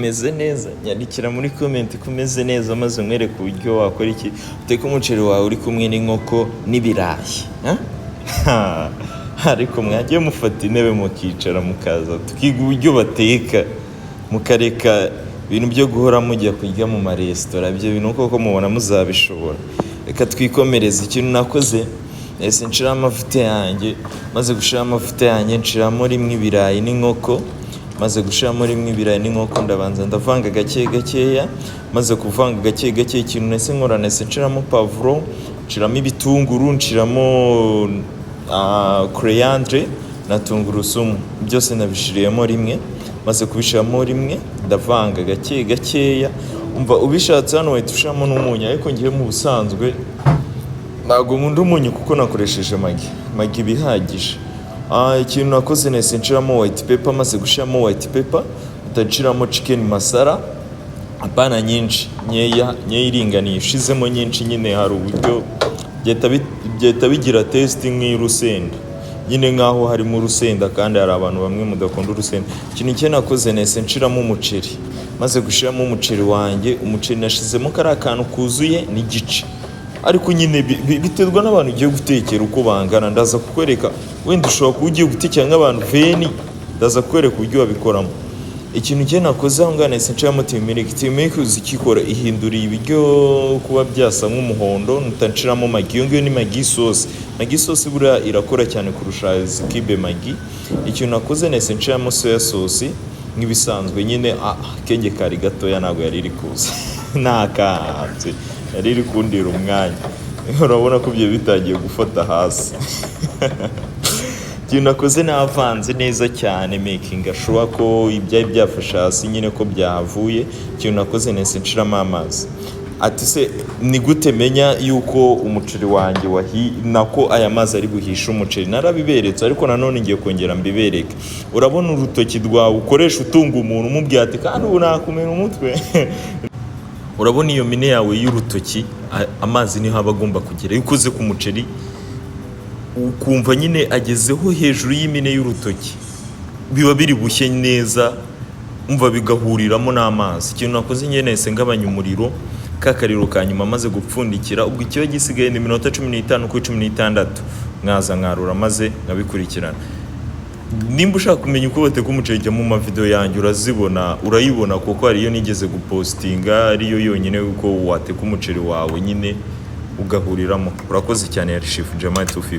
Meze neza. Nyandikira muri comment ko umeze neza, maze umwereke uburyo wakora iki, uteka umuceri wawe uri kumwe n'inkoko n'ibirayi. Ha? Ariko mwagiye mufata intebe mukicara, mukaza tukiga uburyo bateka, mukareka ibintu byo guhora mujya kurya mu maresitora. Ibyo bintu koko mubona muzabishobora? Reka twikomereze. Ikintu nakoze, nahise nshiramo amavuta yanjye. Maze gushiramo amavuta yanjye, nshiramo rimwe ibirayi n'inkoko. Maze gushiramo rimwe ibirayi n'inkoko, ndabanza ndavanga gake gakeya. Maze kuvanga gake gake, ikintu nahise nkora, nahise nshiramo pavuro, nshiramo ibitunguru, nshiramo coriandre na tungurusumu, byose nabishiriyemo rimwe. Maze kubishiramo rimwe, ndavanga gake gakeya. Umva, ubishatse hano wahita ushiramo n'umunyu, ariko ngiye mu busanzwe ntabwo nkunda umunyu kuko nakoresheje Maggi. Maggi iba ihagije. Ikintu nakoze, nahise nshiramo white pepper. Maze gushiramo white pepper, mpita nshiramo chicken masala. Apana nyinshi, nkeya nkeya iringaniye. Ushizemo nyinshi nyine hari uburyo byahita bigira taste nk'iy'urusenda nyine, nk'aho harimo urusenda, kandi hari abantu bamwe mudakunda urusenda. Ikintu cyo nakoze, nahise nshiramo umuceri. Maze gushiramo umuceri wanjye, umuceri nashizemo kariya kantu kuzuye n'igice, ariko nyine biterwa n'abantu ugiye gutekera uko bangana. Ndaza kukwereka, wenda ushobora kuba ugiye gutekera nk'abantu 20, ndaza kukwereka uburyo wabikoramo. Ikintu cyo nakoze aho ngaho, nahise nshiramo turmeric. Turmeric uzi icyo ikora? Ihindura ibiryo kuba byasa nk'umuhondo. Mpita nshiramo Maggi. Iyo ngiyo ni Maggi sauce. Maggi sauce buriya irakora cyane kurusha izi cube Maggi. Ikintu nakoze, nahise nshiramo soya sauce nk'ibisanzwe nyine. Akenge kari gatoya, ntabwo yari iri kuza, ntakanze yari iri kundira umwanya. Urabona ko ibyo bitangiye gufata hasi. Ikintu nakoze, navanze neza cyane, making sure ko ibyari byafashe hasi nyine ko byahavuye. Ikintu nakoze, nahise nshiramo amazi. Ati se ni gute menya yuko umuceri wanjye wahi, nako aya mazi ari buhishe umuceri? Narabiberetse, ariko nanone ngiye kongera mbibereke. Urabona urutoki rwawe ukoresha utunga umuntu, umubwira ati kandi ubu nakumena umutwe. Urabona iyo mine yawe y'urutoki, amazi niho aba agomba kugera. Iyo ukoze ku muceri ukumva nyine agezeho hejuru y'imine y'urutoki, biba biri bushye neza, umva bigahuriramo n'amazi. Ikintu nakoze nyine, nahise ngabanya umuriro, ka kariro ka nyuma. Maze gupfundikira, ubwo ikiba gisigaye ni iminota 15 kuri 16, mwaza nkarura maze nkabikurikirana. Nimba ushaka kumenya uko bateka umuceri, jya mu mavideo yanjye urazibona, urayibona, kuko hari iyo nigeze gupostinga ariyo yonyine uko wateka umuceri wawe nyine ugahuriramo. Urakoze cyane. Yari Chef Jamal 250.